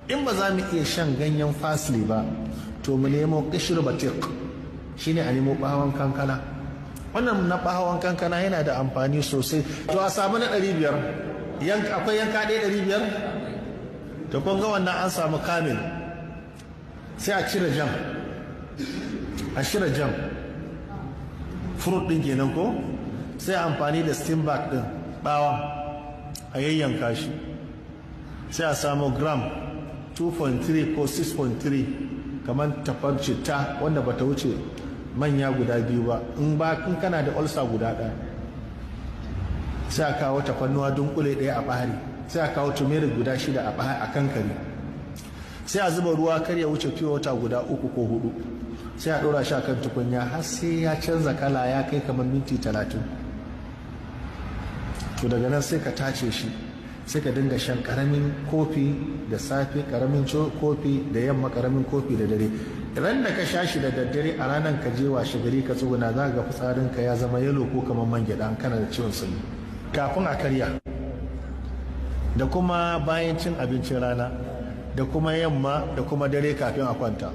In ba za mu iya shan ganyen parsley ba, to mu nemo qishr batiq, shine a nemo bawon kankana. Wannan na bawon kankana yana da amfani sosai. To a samu na 500, akwai yanka ɗaya 500. To kun ga wannan an samu kamil. Sai a cire jam, a cire jam fruit din kenan ko, sai amfani da stem bark din, bawon, a yayyanka shi. Sai a samu gram 2.3 ko 6.3, kamar tafar citta wanda bata wuce manya guda biyu ba, in ba in kana da ulcer guda ɗaya. Sai a kawo tafannuwa dunkule ɗaya a ɓari. Sai a kawo turmeric guda 6 a kankare. Sai a zuba ruwa kar ya wuce fiye wata guda uku ko hudu. Sai a ɗora shi a kan tukunya har sai ya canza kala, ya kai kamar minti 30. To daga nan sai ka tace shi, sai ka dinga shan karamin kofi da safe, karamin kofi da yamma, karamin kofi da dare. Ran da ka sha shi da daddare, a ranar ka je washe gari ka tsuguna, za ga fitsarinka ya zama yellow ko kamar man gyaɗa. Kana da ciwon sanyi, kafin a karya da kuma bayan cin abincin rana da kuma yamma da kuma dare kafin a kwanta.